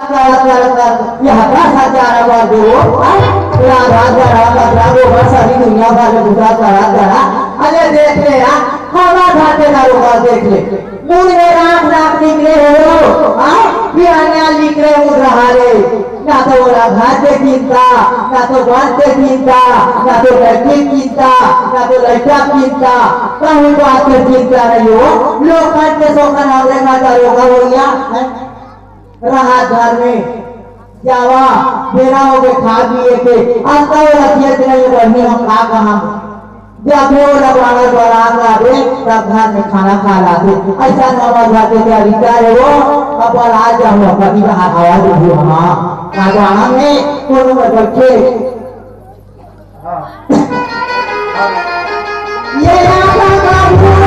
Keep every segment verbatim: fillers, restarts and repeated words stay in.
करत करत करत, ये हत्ता साचारा कर दे वो, हाँ? पूरा रात भर रात भर रात भर सारी दुनिया भर में बुरा करा करा। अरे देख ले यार, हवा खाते दारू का देख ले। मुंह में राख राख निकले हो, हाँ? पियानिया निकले मुंह रहा रे। ना तो ओला घर के चिंता, ना तो घर के चिंता, ना तो लड़की चिंता, ना तो लड़का चिंता, कहीं बात के चिंता नहीं हो। लोग करते सो खराब रे, ना दारू का हो गया, हैं? राहत घर में जावा, बेरा हो के खा पिए के, अंता वाला खेत नहीं बढ़िया हम खा कहाँ। जब वो लगावे बरात आवे, तब घर में खाना खा लाते। ऐसा नवा घर के क्या विचार है वो, अब आ जाओ, कभी कहाँ आवाज हो, हाँ। ना तो आना में, कोनो में बैठे। ये राजा का भूत।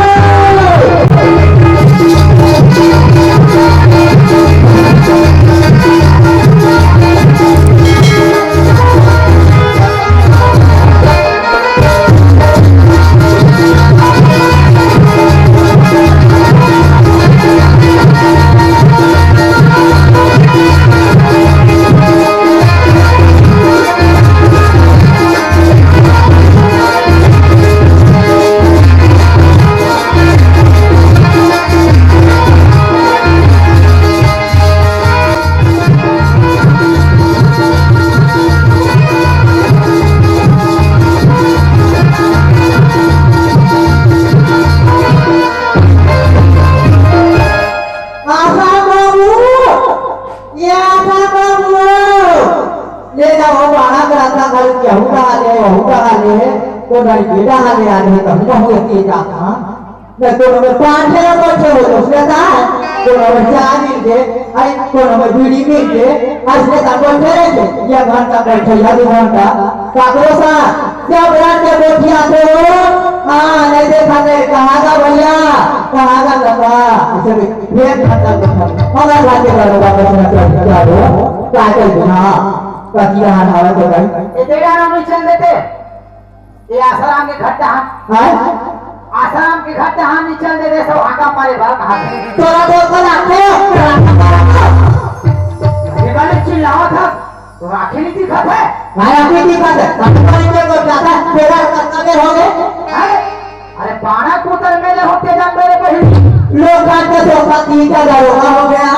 आशा बाबू, ये आशा बाबू, ले जाओ बाड़ा के रास्ता, घर केहू डहा ले, वहू डहा ले, तो घर के डहा ले आ रहे, कहूँ कहूँ ये जाता। मैं कोनो में पान ठेला बैठे हो तो उसने कहा, कोनो में चाय मिल गए, अरे कोनो में बीड़ी मिल गए, आज ने तक बैठे रहे थे, या घंटा बैठे या दो घंटा, काकरो सा, क्या बरात के बैठी आते हो? हाँ, नहीं देखा नहीं, कहाँ का भैया, कहाँ का लगा, इसे भी भेद खाता था, मगर भाग्य का लोग आपस में क्या क्या हो, क्या कर गुना, कतिया हमारा तो भाई। ये तेरा नाम नहीं चल देते। ये आसाराम के घर डहान। हाँ? आसाराम के घर डहान नहीं चल दे, दे सब हाका मारे बाल कहा थे। तोरा तो कल आते हो, तोरा तो कल आते हो। ये वाले चिल्लावा था, तो आंखें नहीं दिखा था। भाई, आंखें नहीं दिखा था। हम तो इनके को ज्यादा तेरा करता में हो गए। अरे, अरे, पाना कुतर मेले होते जान मेरे बहन। लोग काट के तो तीन का दरोगा हो गया।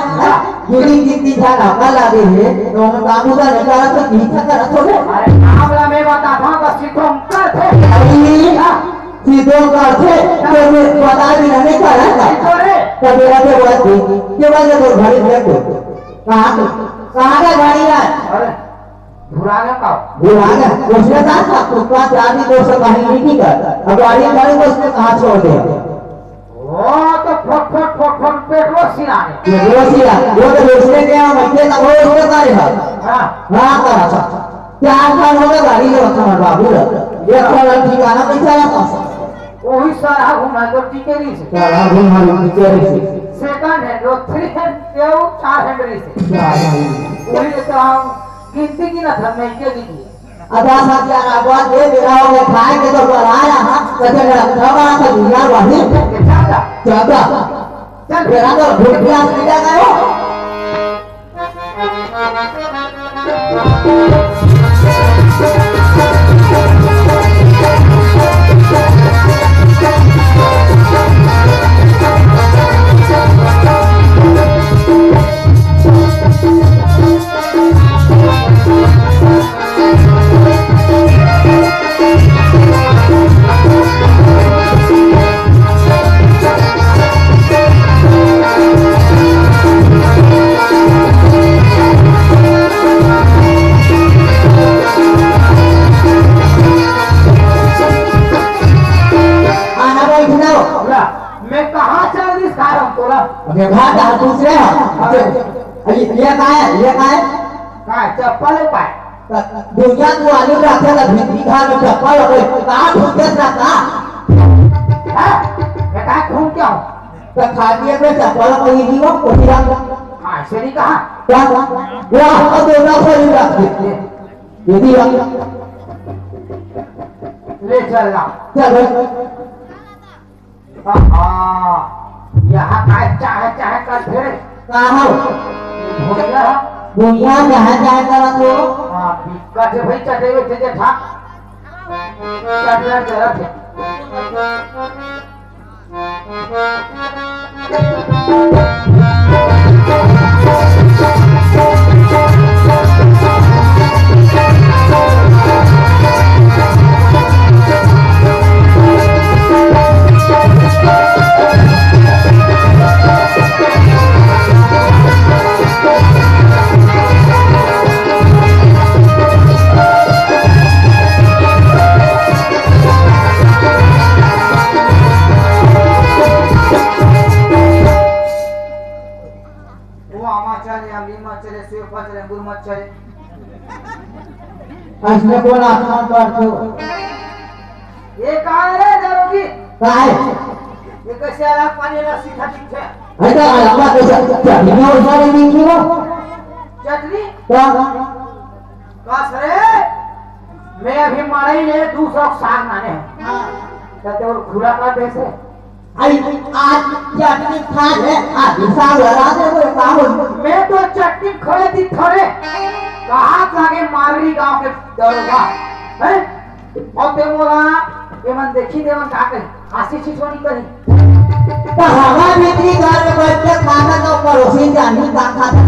गिरी गिनती झा नाका लागे हे, तो हम काबू का नजारा तो ठीक ठाक रखो ने। अरे, मामला में बता था, बस सीधो कर थे। अरे, हाँ। सीधो कर थे, तो ये बता भी नहीं कर रहा था। तो रे। तो मेरा के बात थी, के बात ये तो घड़ी में को। कहाँ को? कहाँ का गाड़ी है? अरे, भुला गया का? भुला गया। उसने कहा था, कुत्ता चाबी दो से कहीं नहीं कर। अब गाड़ी खड़ी को उसने कहाँ छोड़ दिया? ओ, तो फट, फट, फट, फट, पेटवा सिराने। पेटवा सिरा, वो तो बेचने के यहाँ बैठे था, वो उसके पास है। हाँ। हाँ, कहा था। चार साल हो गए गाड़ी में रखा हमारे बाबू रे। ये थोड़ा ठिकाना नहीं चला था। वही सारा घुमा तो टिकेरी से। सारा घुमा तो टिकेरी से। Second hand, वो three hand, वो चार hand रही से। चार hand। वही तो हम गिनती की ना था, मैं के दीजिए। अदा सब यार, अब बात ये मेरा हो गया, खाए के तो बड़ा आया, हाँ, तो तेरा रखा बड़ा तो दुनिया वाली। ज्यादा। ज्यादा। चल। मेरा तो भूख प्यास मिटा गया हो। आना बैठ जाओ। बोला, मैं कहाँ चल रही सारम तोला? अबे भाग, आप दूसरे हो। अरे, ये, ये कहाँ है? ये कहाँ है? कहाँ है? चप्पल है पाए। दुनिया को आलू रखे ला भिंडी खा में चप्पल हो गई। कहाँ घूमते रहता? हाँ? मैं कहाँ घूम क्या हूँ? तो खा दिए अपने चप्पल को ही जीवन को ही रंग। हाँ, ऐसे नहीं कहा। क्या? वो आपको दोनों को ही रख देते। ये भी रंग। ले चल रहा। चल भाई। आहा, यहाँ का चाहे, चाहे कर फिर। कहाँ हो? भोजन। दुनिया कहाँ जाए करत हो? हाँ, बिक्कट हे भाई, चटे बैठे जेठा। चट चट करत हे। वो आमा चले, अम्लीमा चले, सेवफा चले, अंगूरमा चले। अइसने कोन आसमान पर छो? ये का हे रे दरोगी? का हे? ये कइसे अलग पानी ला सीधा दिखथे? अरे तो अलग कैसे? चटनी और सारे दिखी हो? चटनी? का? कस रे, मैं अभी मड़ई ले दू सौ साग लाने हँव। हाँ। त तोर खुरा का देसे? अरे, आज चटनी खा ले, आज साग लगा दे, वो का हो? मैं तो चटनी खोए दी थोड़े। कहाँ लागे मारवी गांव के दरोगा, हैं? अउ ते मोला, ये मन देखी, ते मन का कही? खांसी छिछोनी करी। त हवा भीतरी घर में बैठ के खाना तो पड़ोसी जानी का खाता।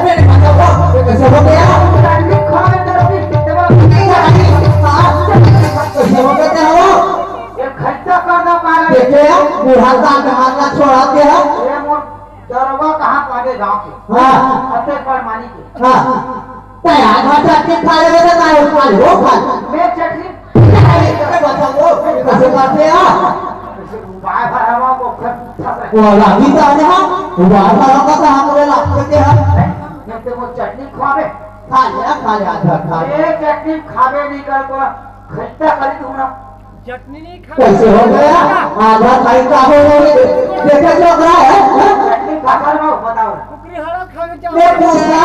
मेरे पास आओ, ये कैसे हो गया? चटनी खोए दरोगी, ते मन कैसे हो गया हो? ये खर्चा करना पा रहा है। देखे, बुढ़ा का जमाना छोड़ाते हैं। ये मोर दरोगा कहाँ पावे गांव के? हाँ। अते परमानी के। हाँ। तैयार हो जाके खा लेवे तो काय उठा ले, वो खा ले। मैं चटनी। अरे, तो बताओ, वो कैसे करते हैं? बाय बाय हवा को खत फंस रहे। वो लागी तो आने हम, बाय बाय हवा का तो हम लोग लाग सकते हैं। नहीं तो वो चटनी खावे। खा ले, खा ले, आधा खा ले। ये चटनी खावे नहीं कर तो खट्टा करी तुम ना। चटनी नहीं खा। कैसे हो गया? आधा खाई का हो गई? देखा जो हो रहा है, हाँ? चटनी खा कर मैं बताओ। कुकरी हरा खा के ये पूछा,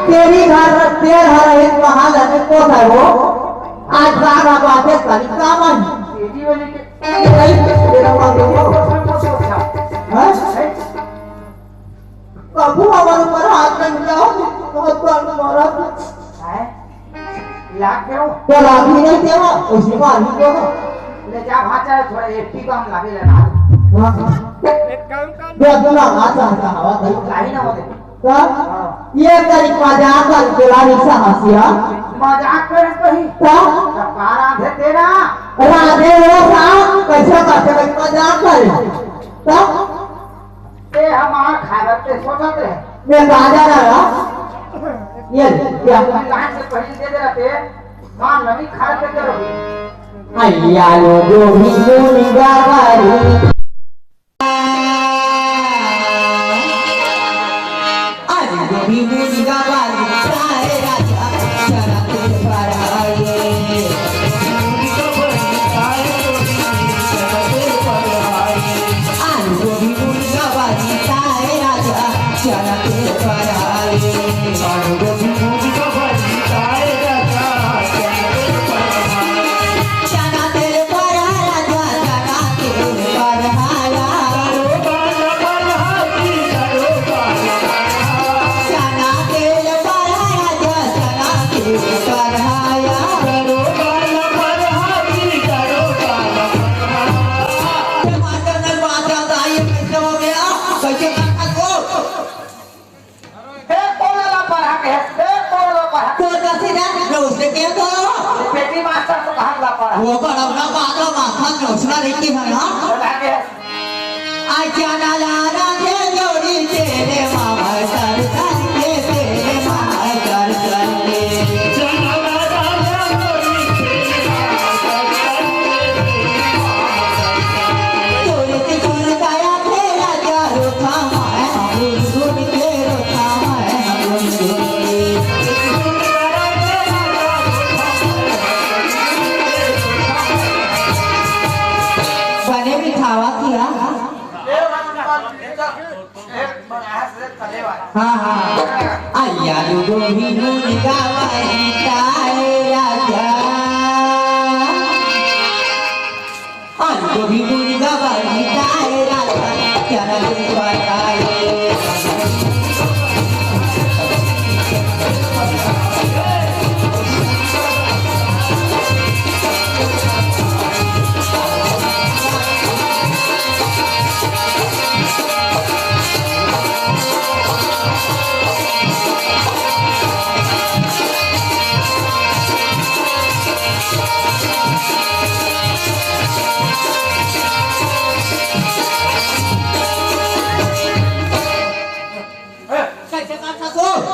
तेरी घर, तेर हरा एक कहाँ लगे, कौन है वो? आज सारा बातें करी का मन? तेरी वाली के। तेरा मन देखो। हाँ? कभू हमर ऊपर हाथ नहीं उठाओ, बहुत बार मारा। हैं? लाग देव? तो लाग ही नहीं देवा, उसी को आदमी को। ले जा, भाचा, थोड़ा एट्टी कम लागे लगा। हाँ, हाँ। एक काम कर। ये अपना हाथ आता हवा कहीं। काही ना होते। का? हाँ। ये तेरी मजाक कर के ला रिक्शा हंसिया। मजाक करे कहीं। का? तो कार आधे तेरा। राधे हो सा, कैसे करते भाई मजाक करे? का? ते हमार खाए बर ते सोचत रहे। मैं राजा रहा। ये ले, ये अपना लाइन से पहले दे दे रहते, मां नवी खाए के जरूर। अय्या लो गोभी मुनगा बारी। अरे गोभी मुनगा बारी, राय राजा, चला के फराए। टमाटर में बात ज्यादा आई, कैसे हो गया? कैसे काका को? हे कोला ला पढ़ा के, हे कोला ला पढ़ा। तो कैसे ना, मैं उससे क्या करो? पेटी मास्टर को कहाँ ला पढ़ा? वो बड़ा बड़ा बात है, माथा नोचना रहती है ना। बता के। आ चना लाना के जोड़ी तेरे मामा कर कर के, तेरे मामा कर कर के। बने बिठावा किया। हाँ, हाँ। अय्या लो गोभी मुनगा बारी ताए राजा। अय्या लो गोभी मुनगा बारी ताए राजा। क्या रे बताए?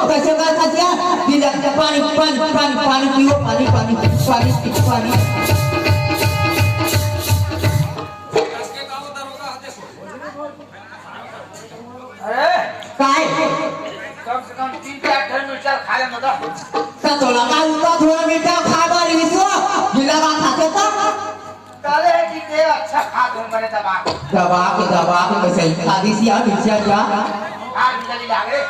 कइसे का खा दिया? दिला पानी, पानी, पानी, पानी पियो, पानी, पानी, पानी, पानी। अरे, काय? कम से कम तीन चार ठन मिर्चा खा ले, मतलब। त तोला का उता थोड़ा मिर्चा खा बारी विश्व, गिला बा खाते त? काले है कि ते अच्छा खा दो, मरे दबा के। दबा के, दबा के, मैं सही खा दी सिया मिर्चा क्या? खा भी जल्दी लागे।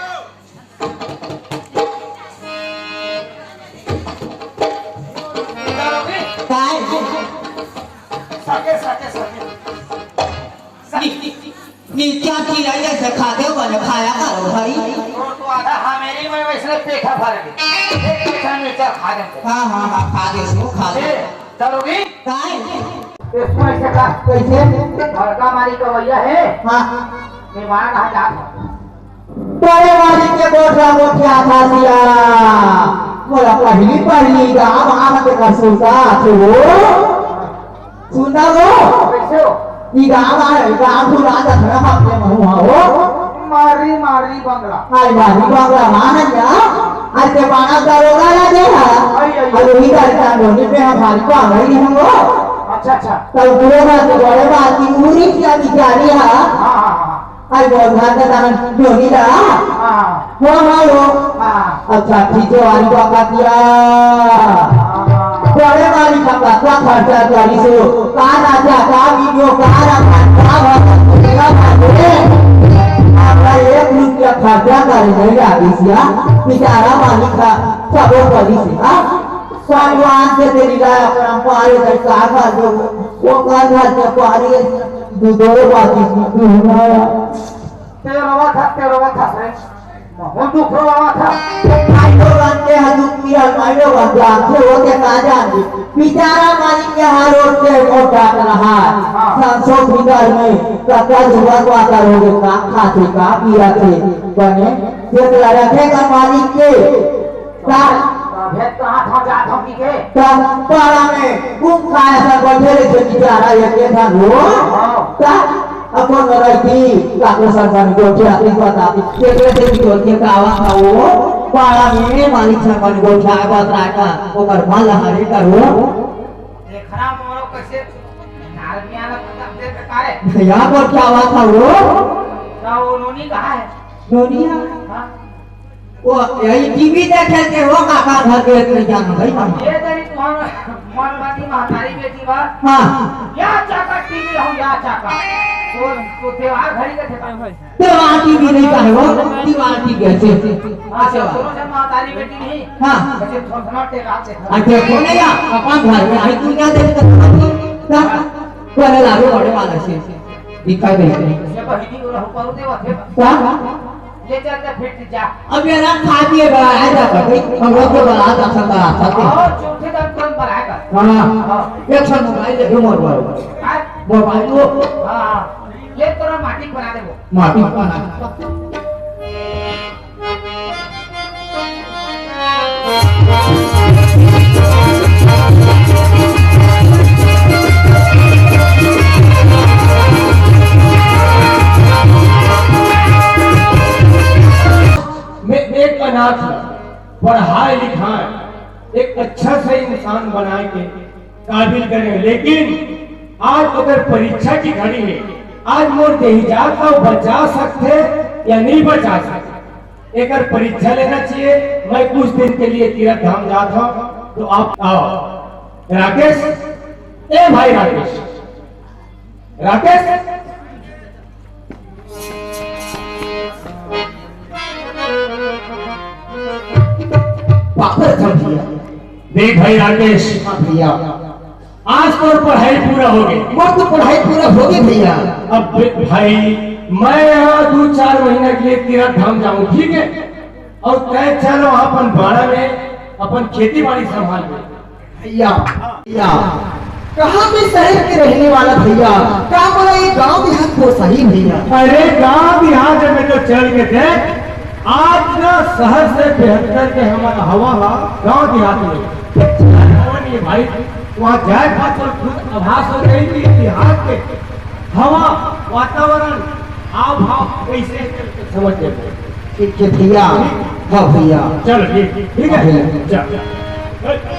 काय? सके, सके, सके। नि-, नि-, नित्या की आई जैसे खाते हो बने खाया करो भाई। वो तो आधा हमेरी में वैसे पेठा भर गए। एक पेठा मिर्चा खा दे। हाँ, हाँ, हाँ, खा दे इसको, खा दे। ए, करोगी? काय? इसमें ऐसे का कैसे? बड़का मारी का भैया है। हाँ। मैं वहाँ कहाँ जात हूँ। बड़े मालिक के गोठा गोठिया था सिया। मोला पहली पहली गाँव आम के कर सुनता थे वो। सुनता वो। कैसे हो? ई गाँव आ, गाँव भुला जा खड़ा अपने महुआ हो। मारी मारी बंगला। आई मारी बंगला मान जा। आज के पाना दरोगा ना दे हा। आई, आई। अरे ही गाड़ी का नोनी पे हम भारी को आ गई हम वो। अच्छा, अच्छा। तब पूरे बात बड़े बात की पूरी क्या बिचारी है। हाँ, हाँ, हाँ। आई बोल रहा था तान जोगी दा। हाँ। हो, हो, हो। हाँ। अच्छा, ठीक है, वाली बात किया। हाँ। बड़े वाली का पतला खर्चा करी सो, का नाचा, का वीडियो, का रखा, का भजन, का बात है। आपका एक रुपया खर्चा करे नहीं आदि सिया, बेचारा मालिक था, सब वो करी से, हाँ? भगवान से तेरी लाया अपना पारे का सागर दो, वो का घर के पारे, दो, दो बाकी, दो हमारा। तेरो माथा, तेरो माथा से। बहुत दुख रहा था। भाई लोगन के हा दुख मिलल, भाई लोगन के आंखें होके का जान दी। बेचारा मालिक के हा रोड के मोटा रहा। हाँ। सांसों भीतर में कतका जुआ को आकर हो गए, का खाते, का पिया थे, बने, ये तो रखे का मालिक के। का? भेद कहाँ था, जात हम की के? का पारा में घूम खाया था, बैठे रहे थे बेचारा ये के था वो। हाँ। का? अपन रहती, काको सरपंच को क्या, तीन पता, केकरे से भी बोल के कावा था वो, पारा में मालिक सरपंच को क्या बतरा का, ओकर मन हरे करो। देखना मोरो कैसे नारमिया ना पता दे बेकारे। यहाँ पर क्या हुआ था वो? ना वो नोनी कहाँ है? नोनिया? हाँ। वो यही टीवी देखे के वो काका घर के इतने जान भाई हम। ये तेरी कौन मन बाती महतारी बेटी बा? हाँ। या चाका टीवी हम या चाका। तो, तो त्योहार घड़ी के थे। त्योहार टीवी नहीं कहे वो, त्योहार टीवी है, से, से। हाँ, अच्छा, तो दोनों से महतारी बेटी नहीं। हाँ। बच्चे थोड़ा थोड़ा टेका थे। अच्छा, कौन है या? अपन घर में आई दुनिया देख कर, क्या? पहले लाडू बड़े वाला से, दिखाई दे। ये बहिनी को रहू करू देवा थे। क्या? ले चल के फिर जा। अब ये ना खा दिए बड़ा है, जा भाई, हम लोग को बड़ा था, सब बड़ा था। और चौथे दिन तुरंत बड़ा है कर। हाँ। हाँ। एक साथ मोबाइल दे दो, मोबाइल। हाँ। मोबाइल वो। हाँ। ले तोरा माटी बना दे वो। माटी बना। मैं एक अनाथ हूँ, पढ़ाए लिखाए, एक अच्छा सा इंसान बनाए के काबिल करे, लेकिन आज अगर परीक्षा की घड़ी में आज मोर देहिजात ला बचा सकथे या नहीं बचा सकथे, एकर परीक्षा लेना चाहिए। मैं कुछ दिन के लिए तीरथ धाम जात हूँ, तो आप आओ। राकेश, ए भाई राकेश, राकेश, पापड़ खा भैया। देख भाई राकेश, हाँ भैया। आज तोर पढ़ाई पूरा हो गई। मोर तो पढ़ाई पूरा हो गई भैया। अब भाई, मैं यहाँ दो चार महीना के लिए तीरथ धाम जाऊँ, ठीक है? और तय चल वहाँ अपन बाड़ा में अपन खेती बाड़ी संभाल ले। भैया, भैया, कहाँ के शहर के रहने वाला भैया, का बोला ये गाँव देहात को सही भैया? अरे गाँव देहात में तो चल के देख, आज ना शहर से बेहतर के हमारा हवा हा गाँव देहात में। हवा नहीं भाई, वहाँ जाए बात और खुद आभास हो गई कि देहात के हवा, वातावरण, हाव भाव कैसे समझ लेते। ठीक है भैया। हाँ भैया। चलो, ठीक, ठीक है। हाँ भैया। चल।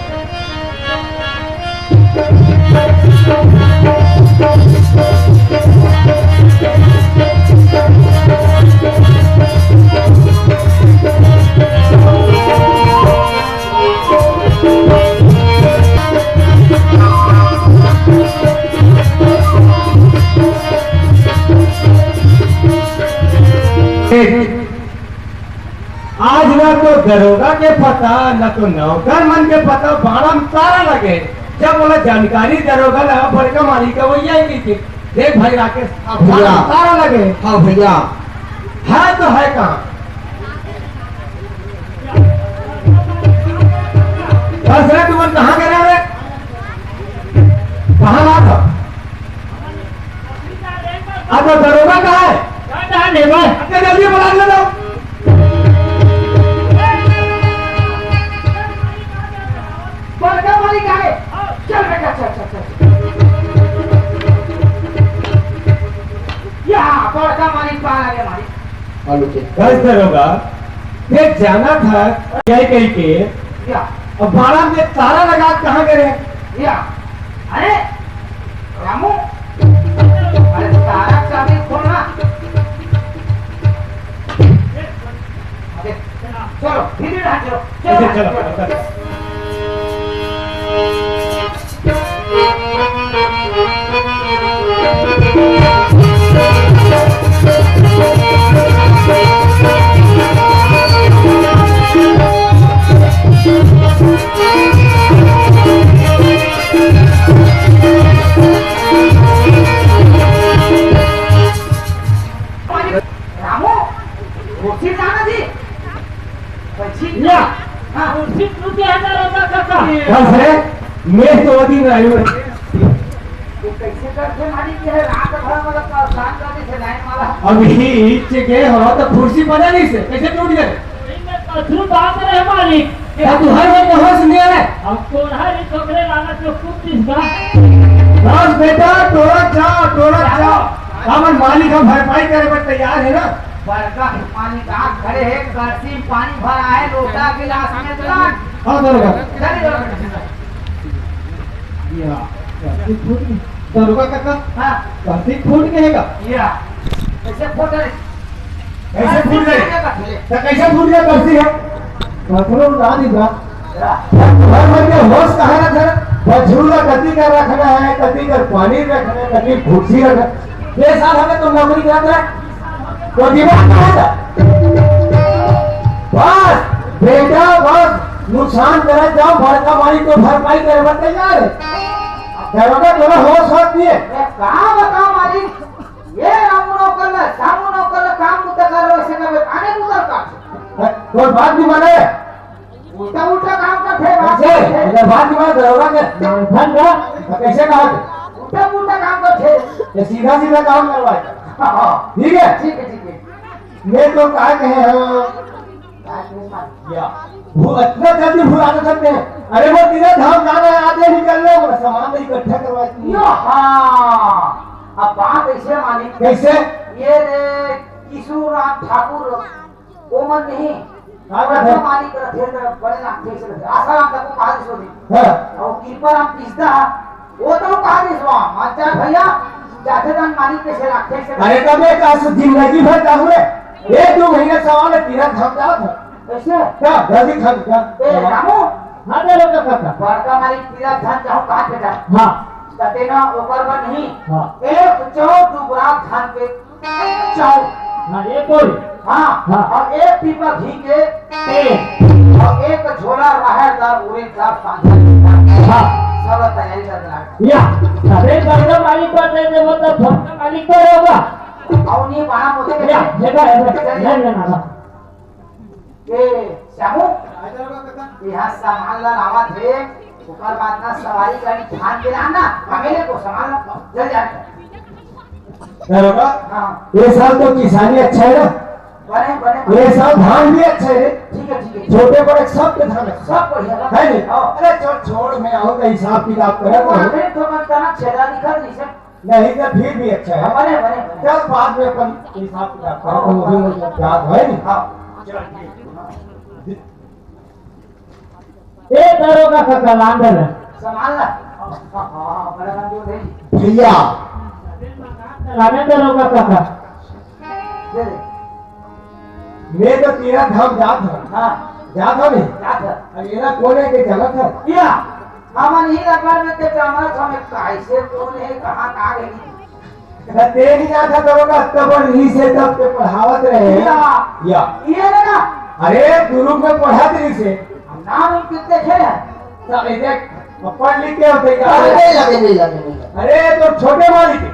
आज ना तो दरोगा के पता, ना तो नौकर मन के पता, बाड़ा म तारा लगे। जब बोला जानकारी दरोगा ला, बड़का मालिक का वही आई कहिके। देख भाई राकेश, अब भैया। बाड़ा म तारा लगे। हाँ भैया। है तो है कहाँ? बस रे, तुमन कहाँ गए रे? कहाँ बात है? अब तो दरोगा कहाँ है? कहाँ है लेबर? अरे जल्दी बुला के लाओ। बड़का मालिक आ गए। चल बेटा, चल, चल, चल। या, बड़का मालिक पास आ गए, मालिक। आलू के। बस दरोगा, ये जाना था, क्या कही के? या। अब बाड़ा में तारा लगा, कहाँ गए? या। अरे, रामू, अरे, तारा चाबी खोलना। अरे, चलो, धीरे रहा, चलो, चलो, चलो, चलो। रामू, कुर्सी लाना जी। बच्ची। या। हाँ। कुर्सी टूट गया है ना, रामा काका? बस रे, मैं तो अभी में आयु। ये कैसे करके मालिक, ये रात भर मतलब परेशान कर दे से लाइन वाला। अभी इच्छे के हो तो कुर्सी बना नहीं से, कैसे टूट गए? नहीं, मैं पथरू बात रहे मालिक। या तू हर वक्त होश नहीं आ रहा है। अब तो हर एक छोकरे लाना तो कुछ चीज का। बस बेटा, टोरा जा, टोरा जा। हमर मालिक हम भरपाई करे बर तैयार है ना। बड़का मालिक आ खड़े है, कड़सी में पानी भरा है, लोटा गिलास में तो ना। हाँ, दरोगा। चलिए, दरोगा। या, कड़सी फूट गई। दरोगा काका, हाँ। कड़सी फूट गई है का? या, कैसे फूट गई? कैसे फूट गई? तो कैसे फूट गया कड़सी है? पथरू उठा दी बा। भर भर के होश कहाँ रखे? पथरू ला कति का रखना है, कति का पानी रखना है, कति भूसी रखना है। ये साल हमें तुम नौकरी करत रहे, तो दिमाग कहाँ था? बस, बेटा, बस, नुकसान करे जाओ, बड़का मालिक तो भरपाई करे बर तैयार है। दरोगा, थोड़ा होश होत नहीं है। मैं कहाँ बताऊं मालिक, ये रामू नौकर ला, सामू नौकर ला काम बुता कर रहे, से कबे आने बुता कर। कोई बात नहीं माने। उल्टा उल्टा काम करथे, बात कैसे? करथे। अगर बात नहीं माने, दरोगा के धन का, तो कैसे कहा थे? उल्टा उल्टा काम करथे। ये सीधा सीधा काम करवाए। हाँ, हाँ। ठीक है? ठीक है, ठीक है। मैं तो कहा कहे हो। कहा कहे मालिक। या। वो इतना जल्दी भुला सकते हैं। अरे वो तीरथ धाम जाना है, आधे निकल रहे, वो सामान तो इकट्ठा करवाए थे। यो, हाँ। अब बात ऐसे मालिक। कैसे? ये रे, किशोर राम ठाकुर ओमन नहीं। का बात है? बड़का मालिक रथे त बड़े लागथे, अइसे रथे। आसाराम तको कहा दिस होही। हाँ। अउ कृपाराम पिसदा, वो तो कहा दिस होही। मानचा भैया, जाथे तन मालिक कइसे लागथे, अइसे अरे, तब एक आज जिंदगी भर का हुए। एक दो महीने सवाल है, तीरथ धाम जात है। कइसे? क्या? जल्दी खा, क्या? ए, रामू। हाँ, दे लो, काका। बड़का मालिक तीरथ धाम जाहूँ, कहा बेटा? हाँ। त तेना ओकर बर नहीं। हाँ। एक चौक टुकड़ा धान के चाउर। हाँ, एक बोरी। हाँ, हाँ। अउ एक पीपा घी के तेल। अउ एक झोला राहेर दार, उड़ीद दार, सांझा। हाँ। सब तैयारी कर देना। या, सबे बड़का मालिक पर दे देबो, तो छोटका मालिक पर होगा। अउ नहीं पाना मुझे। या, ये तो है, ये तो है। चल, चल। नहीं लेना था। ए, श्यामू, यहाँ सामान ला लावत हे, ओकर बाद ना सवारी गाड़ी ठान के लाना, हमेले को सामान ला जल जाए। दरोगा, हाँ। ये साल तो किसानी अच्छा है ना? बने, बने, बने। ये साल धान भी अच्छा है रे। ठीक है, ठीक है। छोटे बड़े सब के धान अच्छा है। सब बढ़िया बा। है नहीं? हाँ। अरे चल छोड़, मैं आऊँ तो हिसाब किताब करे वो तो। आखिर तो मन तना छेदा दिखत नहीं से। नहीं तो फिर भी अच्छा है। बने, बने, बने। चल बाद में अपन हिसाब किताब करो, हाँ, वो भी हाँ। मतलब याद है नहीं। हाँ। चल ठीक है। ए दरोगा काका, लान दे ना। संभाल ना। हाँ, हाँ, हाँ, बड़ा बंधु भाई। भैया। लाने दरोगा काका। दे दे। मैं तो तीरथ धाम जात हूँ। हाँ। जात हूँ नहीं? जात है। अब ये ना कौन है के जानत है? या, हमन ही लबर में के जानत हमें कैसे कौन है, कहाँ का गई। त तें नइ जानत हस दरोगा, तब रिहिस हे, तब के पढ़ावत रहे। या। या। ये रे ना। अरे, गुरु में पढ़त रिहिस हे। नाम उनके देखे हैं। त ये देख, पढ़ लिख के होते क्या? अरे, नहीं लगे, नहीं लगे, नहीं लगे। अरे, तो छोटे मालिक हे।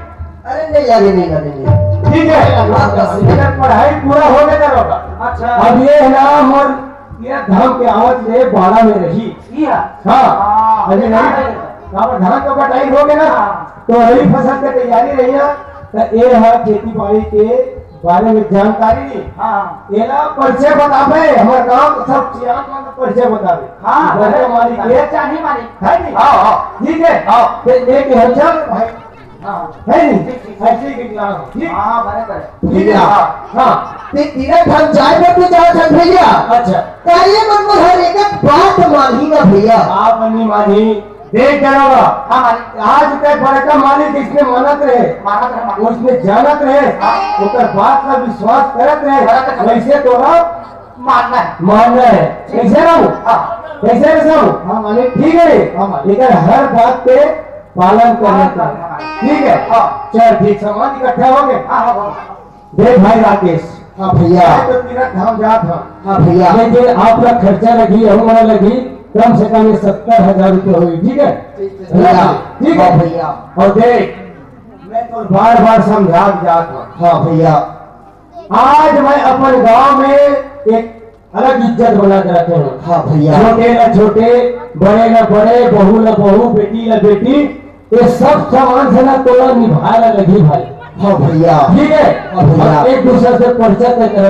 अरे, नहीं लगे, नहीं लगे, नहीं लगे। ठीक है। हाँ, बस। अगर पढ़ाई पूरा हो गया दरोगा। अच्छा। अब ये है ना, मोर तीरथ धाम के आवत ले बाड़ा में रही। किया? हाँ। हाँ, अरे देखा नहीं, है। काबर धान तो कटाई हो गया ना, हाँ। तो वही फसल के तैयारी रही ना, तो ये है खेती बाड़ी के बारे में जानकारी नहीं। हाँ। ये ना परिचय बताबे, हमारे गांव के सब सियान मन के परिचय बताबे। हाँ, बड़े मालिक के। चाही मालिक। है नहीं? हाँ, हाँ। ठीक है? हाँ। तो एक है, चल भाई। हाँ। है नहीं? ठीक, ठीक। ऐसे ही विकलांग हो, ठीक? हाँ, बराबर। ठीक है? हाँ। हाँ। ते तीरथ धाम जाए बर तो जात हस भैया। अच्छा। त ये मन मोर हर एक बात मानही ना भैया। आप मनी मानही, देख डरावा। हाँ, मालिक। आज तक बड़का मालिक जिसने मानत रहे, मानत रहे, मानत। उसने जानत रहे, हाँ। ओकर बात का विश्वास करत रहे, करत रहे। वैसे तोरा मानना है। मानना है। कैसे रहू? हाँ। कैसे रहू? हाँ, मालिक। ठीक है। हाँ, मालिक। लेकिन हर बात के पालन करना हाँ, चाहिए। हाँ, हाँ। ठीक है? हाँ। चल, ठीक, सामान इकट्ठा हो गए। हाँ, हाँ, हाँ। देख भाई राकेश। हाँ भैया। मैं तो तीरथ धाम जात हूँ। हाँ भैया। लेकिन आपका खर्चा लगी, यहू मना लगी, कम से कम ये सत्तर हजार रुपये होई, ठीक है? ठीक है भैया। ठीक है? हाँ भैया। और देख, मैं तो बार बार समझा के जात हूँ। हाँ भैया। आज मैं अपन गांव में एक अलग इज्जत बना के रखे हूँ। हाँ भैया। छोटे ना छोटे, बड़े ना बड़े, बहू ना बहू, बेटी ना बेटी, ये सब सामान से ना तोला निभाए ला लगी भाई। हाँ भैया। ठीक है? हाँ भैया। अब एक दूसरे से परिचय तय कर।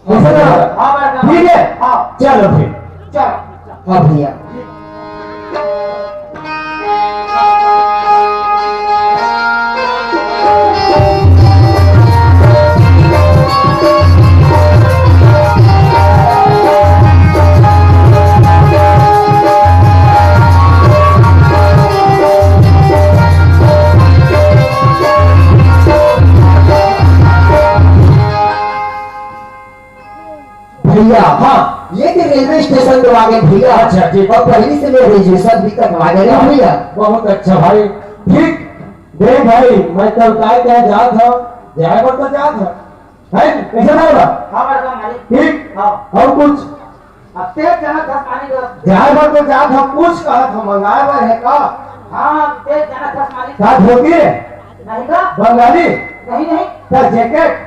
हाँ भैया। ठीक है? हाँ। चलो फिर। चलो। हाँ भैया। भैया, हाँ। ये तो रेलवे स्टेशन तो आ गए भैया। अच्छा, ठीक। और पहली से मैं ग्रेजुएशन भी करवा दे रहा हूँ भैया। बहुत अच्छा भाई। ठीक। देख भाई, मैं तो काय क्या जात हूँ, जाए पर तो जात हूँ। है? कैसे ना होगा? हाँ, बड़का मालिक। ठीक? हाँ। और कुछ? अब तेज जनक आसमानी को। जाए बर तो जात हव, कुछ कहत हव, मंगाए बर है का? हाँ, तेज जनक आसमानी। का धोती है? नहीं का? बंगाली? नहीं, नहीं। का जैकेट?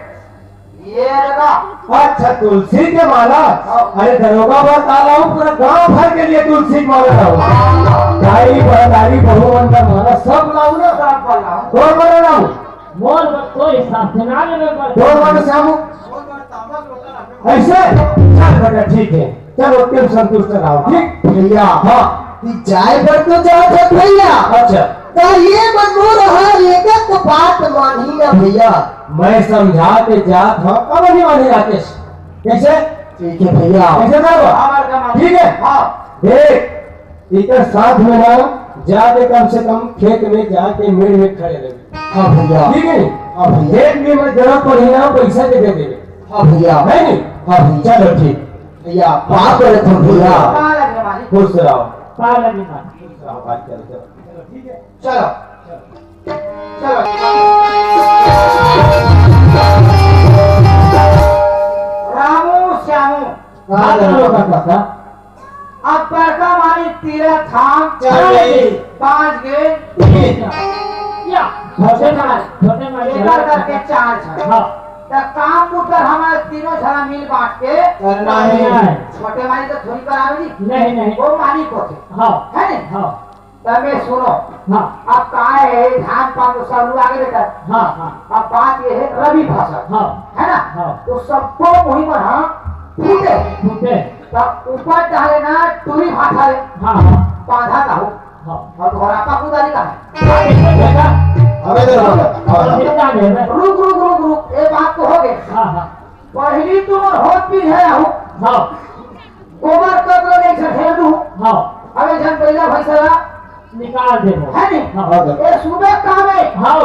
ये रहा। अच्छा, तुलसी के माला। हाँ। अरे, दरोगा बर का लाऊं, पूरा गांव भर के लिए तुलसी के माला लाऊं। हाँ। दाई, बहतारी, बहू मन का माला सब लाऊं ना। सब लाऊं। कौन माला लाऊं? मोर बर तो हिसाब से ना लेवे बर। कौन माला से आऊं? ऐसे? चल बेटा, ठीक है। चलो, तुम संतुष्ट रहो, ठीक? भैया, हाँ। कि जाए बर तो जात हस भैया। अच्छा। त ये मन मोर हर एक बात मानही ना भैया। मैं समझा के जात हूँ, अब नहीं माने राकेश। कैसे? ठीक है भैया। कैसे ना हुआ? हमार का माने। ठीक है? हाँ। देख, इकर साथ में ना जाके कम से कम खेत में जाके मेड़ में खड़े रहे। हाँ भैया। ठीक है? हाँ भैया। खेत में मैं जरूरत पड़ी ना, पैसा दे दे देवे। हाँ भैया। है नहीं? हाँ भैया। चलो ठीक। भैया, पाँव पड़त हूँ भैया। पाँव लगे मालिक। खुश रहो। पाँव लगे मालिक। खुश रहो, बात करो, चलो। चलो, ठीक है। चलो। चलो। रामू श्यामू। हाँ, चलो, काका। अब बड़का मालिक तीरथ धाम चल गई। बाँच गे। या, छोटे मालिक, छोटे मालिक। एकर करके चार झन। हाँ। त काम बुता हमर तीनों झन मिल बाँट के करना है। छोटे मालिक तो थोड़ी करावे जी। नहीं, नहीं। वो मालिक होथे। हाँ। है नहीं? हाँ। त मैं सुनो। हाँ। अब का है, धान पान तो सब लोग आगे बेटा। हाँ, हाँ। अब बात ये है रबी फसल। हाँ। है ना? हाँ। तो सबको मुहिम, हाँ, फूटे। फूटे। त ऊपर डाले ना, टूरी भाठा ले। हाँ, हाँ। बांधा ना हो। हाँ। और घोड़ा का कुदारी का है। हाँ, देखो बेटा। अबे देखो। हाँ। अबे का है ना? रुक, रुक, रुक, रुक। ये बात तो हो गई। हाँ, हाँ। पहली तो होत भी है हो। हाँ। गोबर कचरा नहीं सकेलू। हाँ। अब एक झन पहिला भैंसा ला निकाल देबो। है नी? हाँ। ये सुबह काम है। हाँ।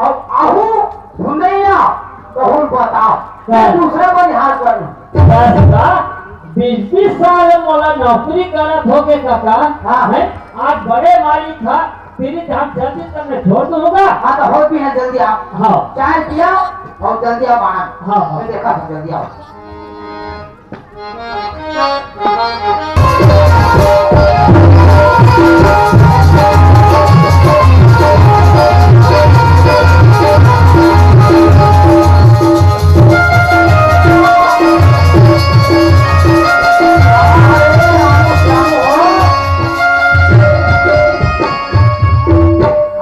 अब आहू सुनैया, तो हम बताओ। हाँ। दूसरा बनिहार कर। बस का, बीस बीस साल मोला नौकरी करत होके काका, हाँ। है? आज बड़े मालिक था, तेरी धाम जल्दी तक मैं छोड़ दूंगा। हाँ, तो हो भी है, जल्दी आओ। हाँ। चाय पिया और जल्दी आओ बाहर। हाँ, हाँ। मैं देखा था, जल्दी आओ।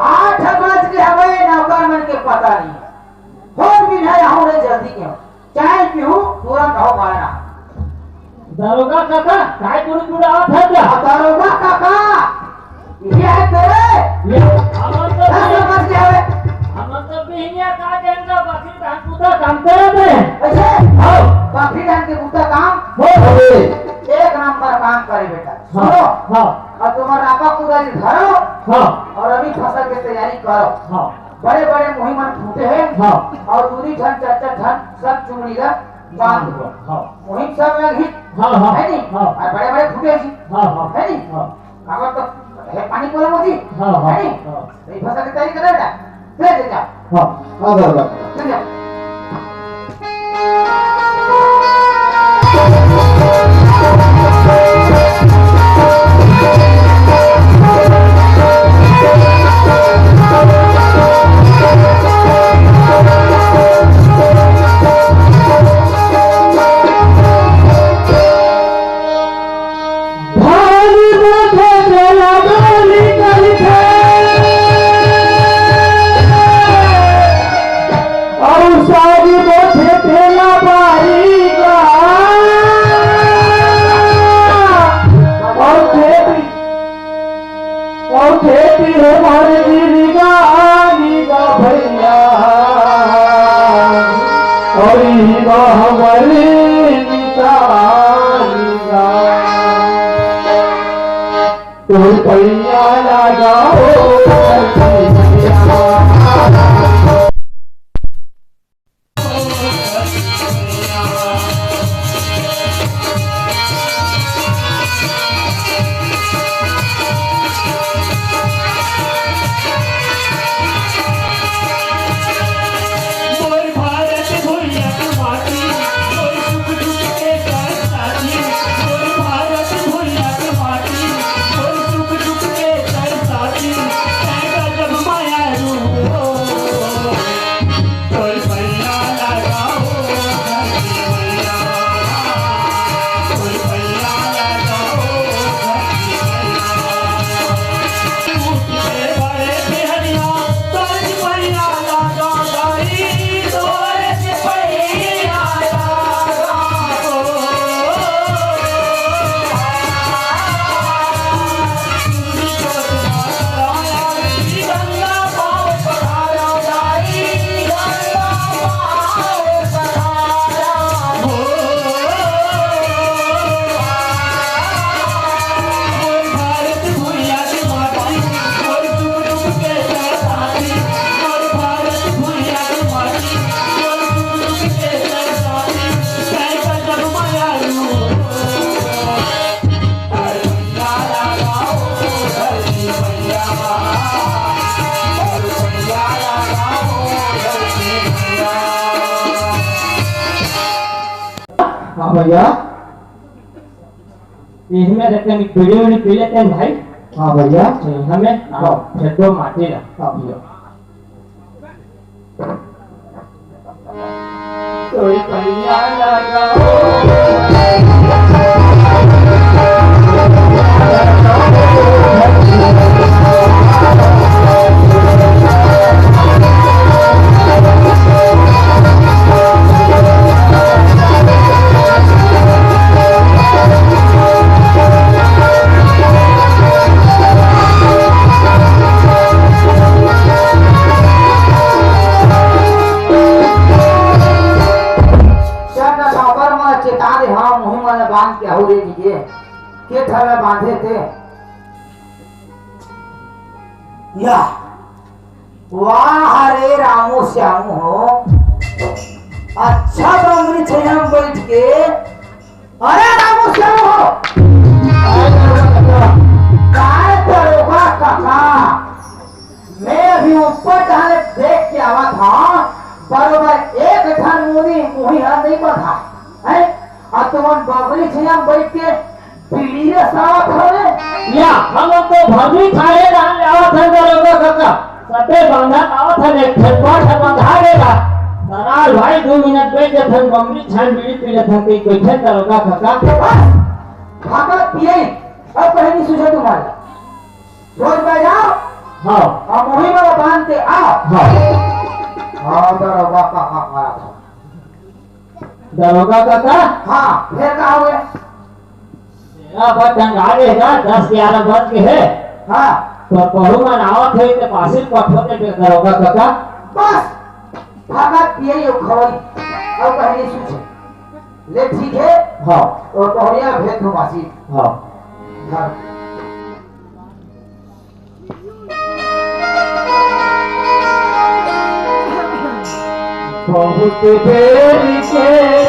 आठ बज के हवे, नौकर मन के पता नहीं। होत भी है, आहू रे जल्दी के। चाय पीहू, तुरंत हो बायना। दरोगा काका, काय गुरु गुड़ावत है क्या? आ, दरोगा काका, ये है तेरे? ये, हमन तो दस समझ के हवे। हमन तो बिहनिया का देंगा, बकरी धान पूता काम करे थे। ऐसे? हाँ। बकरी धान के पूता काम? हो हवे। एक नंबर काम करे बेटा। हाँ, सुनो। हाँ। और तुम्हारा आपा कुदारी धरो। हाँ। और अभी फसल की तैयारी करो। हाँ। बड़े-बड़े मुही मन फूटे हैं। हाँ। और दूरी ठन, चार-चार ठन, सब चुमड़ी ला बांध दो। हाँ। मुही सब लगी। हाँ, हाँ। है नी? हाँ। और बड़े-बड़े फूटे जी। हाँ, हाँ। है नी? हाँ। अगर तो हे पानी बोला मुझे। हाँ, हाँ। है नी? हाँ। तो ये फसल की तैयारी करे बेटा। ले, ले जा। हाँ, हाँ, बराबर। ले जा। भारी बोथे तेला डोली कहिथे, अउ सारी बोथे तेला बारी का, अउ खेती, अउ खेती हमारे गिरी गानी गा भैया, अउ ई गा हमारे निशानी गा। तोर पैया लगाओ धरती मैया। हाँ भैया। इसमें रखते हैं, वीडियो वीडियो पी लेते हैं भाई। हाँ भैया। हमें हाँ। फेंको माटी ला। हाँ भैया। कोई पैया लगाओ। चेता दे, हाँ, मुही मन ला बांध के आऊ रे दीजिए। के ठन ला बांधे थे? या, वाह रे रामू श्यामू हो, अच्छा बमरी छैया म बइठ के। अरे रामू श्यामू हो, काय दरोगा काका, मैं अभी ऊपर जाने देख के आवत हंव, बरोबर एक ठन मुनी मुही ह नइ बंधा है। अउ तुमन बमरी छैया म बइठ के बीड़ी रे सावत हवे। या, हम तो भमरी खाए ला आवत हन दरोगा काका। सबे बांधा आवत हन, एक ठन पाठ बंधा गेला। दलाल भाई, दू मिनट बइठ जथन, बमरी छान बीड़ी पी लेथन, कहि बइठे दरोगा काका। बस, भागत पिए, अब कहीं नहीं सूझे तुम्हारा। रोज बजाओ। हाँ। अउ मुही वाला बांध के आओ। हाँ। हाँ, दरोगा काका, हाँ, हाँ। दरोगा काका? हाँ, फेर का होगे? तेरा बस टंगा दे ना, दस ग्यारह बज के हे। हाँ। तो बहू मन आवत हे, तो पासिल पठो दे दरोगा काका। बस, भागत पिए यो खवई, अउ कहीं नहीं सूझे। ले ठीक हे। हाँ। अउ बहुरिया भेज दो पासिल। हाँ। हाँ। बहुत देर के